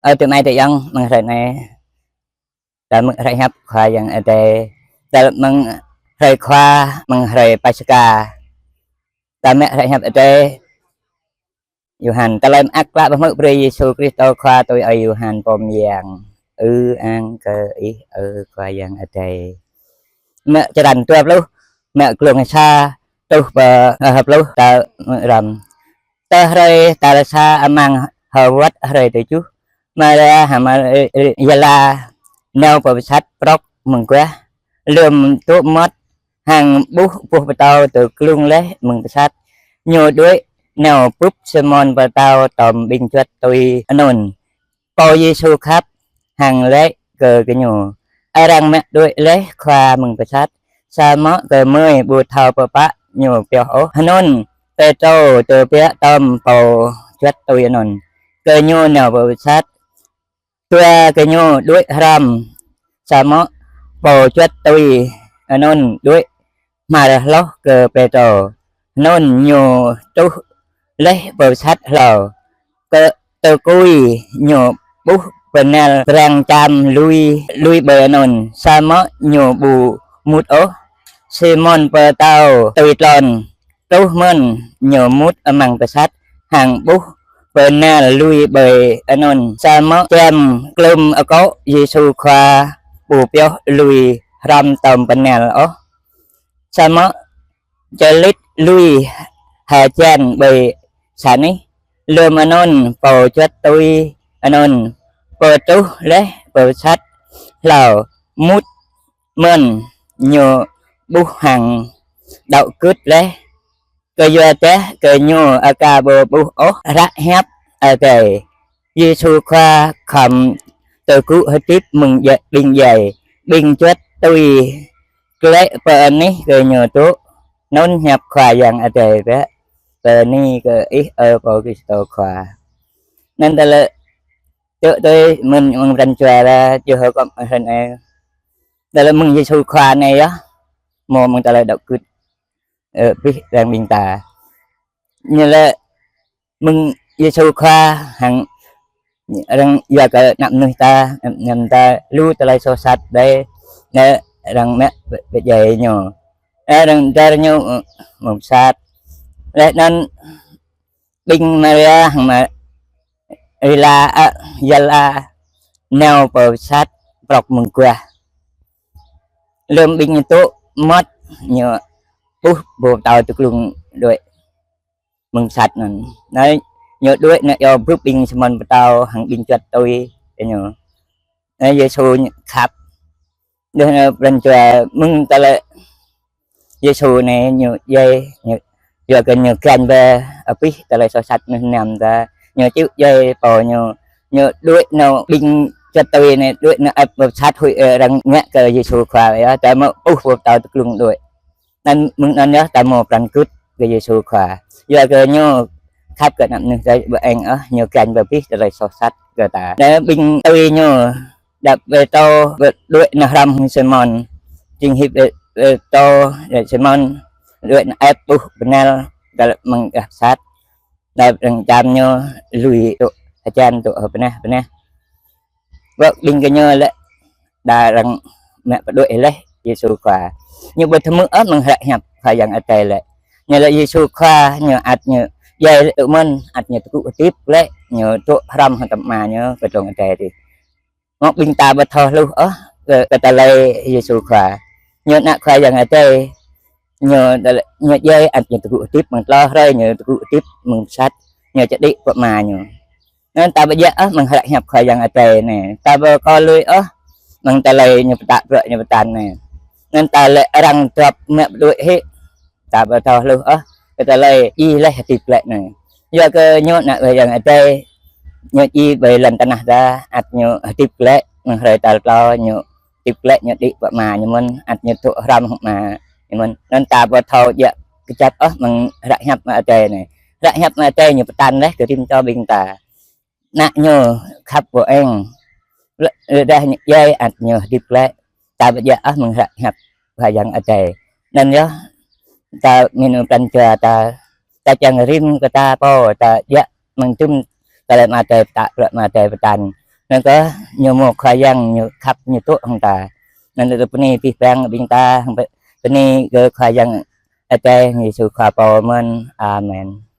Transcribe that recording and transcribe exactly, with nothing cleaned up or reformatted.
Ơ adơi amai ayŏng, mơ̆ng hrơi anai, ta mơ̆ng hrơi hiăp Khua Yang Adai, ta mơ̆ng hrơi Khua, mơ̆ng hrơi Paskha, ta mơ̆ng hrơi hiăp Adai Yôhan. Tơlơi mơak klă pơhmư̆ brơi Yêsu Krist Khua tui ơi Yôhan pô mơyang. Ư-ang kơ Ih, ơ Khua Yang Adai. Mơ̆ng črăn dua pluh, mơ̆ng glông sa truh pơ, ơ, pluh, ta mơ̆ng răm. Tơ hrơi tal sa amăng hơwơ̆t hrơi tơjuh, Maria hăng Magdala nao pơ pơsat prŏk mơguah, lơ̆m dŏ mơmŏt hăng ƀuh boh pơtâo tơglung laih mơ̆ng pơsat. Ñu đuaĭ nao bưp Simôn Pơtâo tŏm ƀing juăt tui anŭn, pô Yêsu khăp, hăng laĭ kơ gơñu: Arăng mă đuaĭ laih Khua mơ̆ng pơsat, samơ̆ gơmơi ƀu thâo pơpă Ñu pioh ôh. Hơnŭn Pêtrô tơbiă tŏm pô juăt tui anŭn, gơñu nao pơ pơsat. Dua gơñu đuaĭ hrŏm, samơ̆ pô juăt tui anŭn đuaĭ hmar hloh kơ Pêtrô. Hơnŭn ñu truh laih pơ pơsat hlâo. Kơ tơkui ñu ƀuh bơnal pran čam lui, lui ƀơi anŭn, samơ̆ ñu ƀu mŭt ôh. Simôn Pơtâo tui tlôn, truh mơ̆n, ñu mŭt amăng pơsat hăng ƀuh bơnal lui ƀơi anŭn, samơ̆ čem klum akŏ Yêsu Khua ƀu pioh lui hrŏm tŏm bơnal ôh, samơ̆ čơlĭt lui hơjăn ƀơi sa anih. Lơ̆m anŭn pô juăt tui anŭn pơtruh laih pơ pơsat hlâo, mŭt mơ̆n, ñu ƀuh hăng đaŏ gưt laih, kơyua dah gơñu aka ƀu ƀuh ôh hră hiăp Adai: Yêsu Khua khŏm tơgŭ hơdip mơ̆ng djai, ƀing djai. Ƀing juăt tui glaĭ pơ anih gơñu dŏ. Anŭn hiăp Khua Yang Adai bĕ. Bơni kơ Ih, ơ Pô Krist Khua. Anŭn tơlơi tơ̆ tui mơ̆n mơ̆ng pran jua ta, jơh hơkŏm hơnai. Tơlơi mơ̆ng Yêsu Khua anai yơh, mơ̆ng tơlơi đaŏ gưt, ơ, pih răng ƀing ta. Ñu lĕ mơ̆ng Yêsu Khua hăng arăng yua kơ ană mơnuih ta, ană mơnuih ta lu tơlơi soh sat đơi, lĕ arăng mă pơdjai ñu. Lĕ arăng dar ñu, ơ, mơ̆ng pơsat. Lĕ anŭn ƀing Maria hăng Magdala, ơ, Magdala nao pơ pơsat prŏk mơguah. Lơ̆m ƀing ñu dŏ mơmŏt, ñu ƀuh boh pơtâo tơglung đuaĭ mơ̆ng pơsat anŭn. Anai ñu đuaĭ nao iâu bưp ƀing Simôn Pơtâo hăng ƀing juăt tui ñu. Anai Yêsu ñu khăp. Đah, ơ, pran jua mơ̆ng tơlơi Yêsu anai ñu djai, ñu, yua kơ ñu gañ bĕ abih tơlơi soh sat mơnuih mơnam ta. Ñu čư̆ djai pô ñu, ñu đuaĭ nao ƀing juăt tui anai, đuaĭ nao ĕp pơsat huĭ, ơ, arăng ngă kơ Yêsu Khua yơh, ta mơ̆ ƀuh boh pơtâo tơglung đuaĭ. Anŭn mơ̆ng anŭn yơh ta mơ̆ pran gưt kơ Yêsu Khua. Yua kơ ñu khăp kơ ană mơnuih ta ƀu eng ôh, ñu gañ bĕ abih tơlơi soh sat kơ ta. Anai ƀing tui ñu đa Pêtrô đuaĭ nao hrŏm hăng Simôn. Jing hĭ Pê-, Pêtrô, đa Simôn đuaĭ nao ĕp ƀuh bơnal găl mơguah pơsat. Đa arăng čam ñu lui dŏ hơjăn, dŏ hơbơnah bơnah. Wơ̆t ƀing gơñu lĕ đa arăng mă pơđuaĭ laih Yêsu Khua. Ñu ƀu thâo hmư̆ ôh mơ̆ng hră hiăp Khua Yang Adai lĕ. Ñu lĕ Yêsu Khua ñu ăt ñu djai lĕ tŭ mơ̆n, ăt ñu tơgŭ hơdip lĕ, ñu dŏ hrŏm hăng tơm Ama ñu kơ Trŏng Adai adih. Mơ̆ ƀing ta ƀu thâo hluh ôh kơ, kơ tơlơi Yêsu Khua. Ñu ană Khua Yang Adai, ñu tơlơi, ñu djai ăt ñu tơgŭ hơdip mơ̆ng tlâo hrơi, ñu tơgŭ hơdip mơ̆ng pơsat, ñu či đĭ pơ Ama ñu. Anŭn ta ƀu djơ̆ ôh mơ̆ng hră hiăp Khua Yang Adai anai. Ta ƀu kơ lui ôh mơ̆ng tơlơi ñu pơtă bruă ñu pơtă anai. Anŭn ta lĕ arăng dŏp mă pơđuaĭ hĭ. Ta ƀu thâo hluh ôh kơ tơlơi djai laih hơdip glaĭ anai. Yua kơ ñu ană Khua Yang Adai, ñu djai ƀơi lŏn tơnah ta, ăt ñu hơdip glaĭ, mơ̆ng hrơi tal tlâo ñu hơdip glaĭ, ñu đĭ pơ Ama ñu mơ̆n, ăt ñu dŏ hrŏm hăng Ama ñu mơ̆n. Anŭn ta ƀu thâo djơ̆ kơjăp ôh mơ̆ng hră hiăp Ama Adai anai. Hră hiăp Ama Adai ñu pơtă laih kơ rĭm čô ƀing ta. Ană ñu khăp pô eng. Lĕ, lĕ đah ñu djai ăt ñu hơdip glaĭ. Ta ƀu djơ̆ ôh mơ̆ng hră hiăp Khua Yang Adai. Anŭn yơh, ta mĭn pran jua ta, ta čang rĭm kơ ta pô, ta djơ̆ mơ̆ng tŭm tơlơi Ama Adai pơtă, bruă Ama Adai pơtă. Anŭn kơ ñu mơ̆ Khua Yang ñu khăp ñu tŭ hăng ta. Anŭn tơ bơni abih bang ƀing ta, bơni kơ Khua Yang Adai Yêsu Khua pô mơ̆n. Amen.